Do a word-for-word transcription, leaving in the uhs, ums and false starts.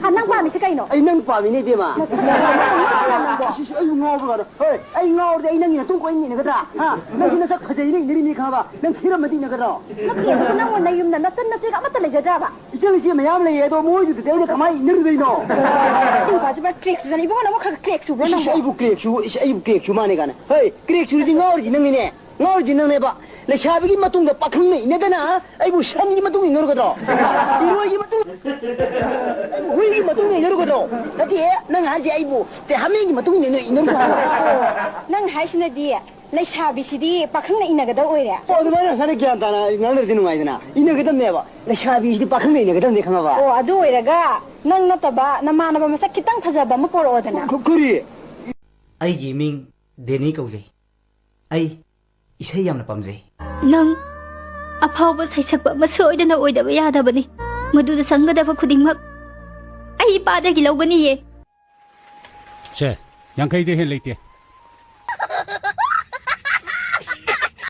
ꯍꯥ, ꯅꯪ ꯄꯥꯝꯃꯤꯁꯤ ꯀꯩꯅꯣ? ꯑꯩ ꯅꯪ ꯄꯥꯝꯃꯤꯅꯦ, ꯏꯕꯦꯝꯃ꯫ ꯅꯁꯛ ꯌꯥꯝ ꯉꯥꯎꯕ꯭ꯔꯥ ꯅꯪꯕꯣ? ꯑꯁꯤꯁꯨ ꯑꯩꯕꯨ ꯉꯥꯎꯕ꯭ꯔꯥ ꯀꯥꯏꯅ꯫ ꯍꯣꯏ, ꯑꯩ ꯉꯥꯎꯔꯗꯤ ꯑꯩ ꯅꯪꯒꯤ ꯅꯇꯨꯡ ꯀꯣꯏ ꯏꯟ ꯏꯟꯅꯒꯗ꯭ꯔꯥ? ꯍꯥ? ꯅꯪꯁꯨ ꯅꯁꯛ ꯐꯖꯩꯅ ꯏꯟꯅꯔꯤꯅꯤ ꯈꯪꯉꯕ? ꯅꯪ ꯊꯤꯔꯝꯃꯗꯤ ꯏꯟꯅꯒꯗ꯭ꯔꯣ? ꯅꯠꯇꯦ, ꯑꯗꯨꯕꯨ ꯅꯪꯕꯨ ꯅꯌꯨꯝꯗ ꯅꯆꯟ ꯅꯆꯦꯒ ꯑꯃꯠꯇ ꯂꯩꯖꯗ꯭ꯔꯕ? ꯏꯆꯜ ꯏꯆꯦ ꯃꯌꯥꯝ ꯂꯩꯌꯦ, ꯑꯗꯣ ꯃꯣꯏꯗꯨꯗꯗꯤ ꯑꯩꯅ ꯀꯃꯥꯏꯅ ꯏꯟꯅꯔꯨꯗꯣꯏꯅꯣ? ꯅꯨꯄꯥꯁꯤꯕ crack ꯆꯨꯖꯅꯤ꯫ ꯏꯕꯨꯡꯉꯣ, ꯅꯪꯕꯨ ꯈꯔ crack ꯆꯨꯕ꯭ꯔꯣ ꯏꯁ, ꯅꯪꯕꯣ? ꯑꯩꯕꯨ crack ꯆꯨ-, ꯏꯁ, ꯑꯩꯕꯨ crack ꯆꯨ ꯃꯥꯅꯦ ꯀꯥꯏꯅ꯫ ꯍꯣꯏ, crack ꯆꯨꯔꯤꯗꯤ ꯉꯥꯎꯔꯤꯗꯤ ꯅꯪꯅꯤꯅꯦ꯫ ꯉꯥꯎꯔꯤꯗꯤ ꯅꯪꯅꯦꯕ꯫ ꯂꯩꯁꯥꯕꯤꯒꯤ ꯃꯇꯨꯡꯗ ꯄꯥꯈꯪꯅ ꯏꯟꯅꯗꯅ ꯑꯩꯕꯨ ꯁꯟꯒꯤ ꯃꯇꯨꯡ ꯏꯟꯅꯔꯨꯒꯗ꯭ꯔꯣ? ꯏꯔꯣꯏꯒꯤ ꯃꯇꯨꯡ, ꯍꯨꯏꯒꯤ ꯃꯇꯨꯡ ꯏꯟꯅꯔꯨꯒꯗ꯭ꯔꯣ? ꯅꯠꯇꯦ, ꯅꯪ ꯍꯥꯏꯁꯦ ꯑꯩꯕꯨ ꯇꯦ ꯍꯥꯃꯦꯡꯒꯤ ꯃꯇꯨꯡ ꯏꯟꯅ ꯏꯟꯅꯔꯨꯒꯗ꯭ꯔꯣ? ꯅꯪ ꯍꯥꯏꯁꯤꯅꯗꯤ ꯂꯩꯁꯥꯕꯤꯁꯤꯗꯤ ꯄꯥꯈꯪꯅ ꯏꯟꯅꯒꯗꯧ ꯑꯣꯏꯔꯦ꯫ ꯑꯣ, ꯑꯗꯨꯃꯥꯏꯅ ꯉꯁꯥꯏꯅ ꯒ꯭ꯌꯥꯟ ꯇꯥꯅ ꯉꯥꯡꯅꯔꯗꯤ ꯅꯨꯡꯉꯥꯏꯗꯅ꯫ ꯏꯟꯅꯒꯗꯕꯅꯦꯕ꯫ ꯂꯩꯁꯥꯕꯤꯁꯤꯗꯤ ꯄꯥꯈꯪꯅ ꯏꯟꯅꯒꯗꯕꯅꯦ, ꯈꯪꯉꯕ? ꯑꯣ, ꯑꯗꯨ ꯑꯣꯏꯔꯒ ꯅꯪ ꯅꯠꯇꯕ ꯅꯃꯥꯟꯅꯕ ꯃꯁꯛ ꯈꯤꯇꯪ ꯐꯖꯕ ꯑꯃ ꯄꯣꯔꯛꯑꯣꯗꯅ꯫ ꯀ-, ꯀꯔꯤ? ꯑꯩꯒꯤ ꯃꯤꯡ ꯗꯦꯅꯤ ꯀꯧꯖꯩ꯫ ꯑꯩ ꯏꯁꯩ ꯌꯥꯝꯅ ꯄꯥꯝꯖꯩ꯫ ꯅꯪ ꯑꯐꯥꯎꯕ ꯁꯩꯁꯛꯄ ꯑꯃ ꯁꯣꯏꯗꯅ ꯑꯣꯏꯗꯕ ꯌꯥꯗꯕꯅꯤ꯫ ꯃꯗꯨꯗ ꯆꯪꯒꯗꯕ ꯈꯨꯗꯤꯡꯃꯛ ꯑꯩ ꯏꯄꯥꯗꯒꯤ ꯂꯧꯒꯅꯤꯌꯦ꯫ ꯁꯦ, ꯌꯥꯡꯈꯩꯗꯩ ꯍꯦꯟ ꯂꯩꯇꯦ꯫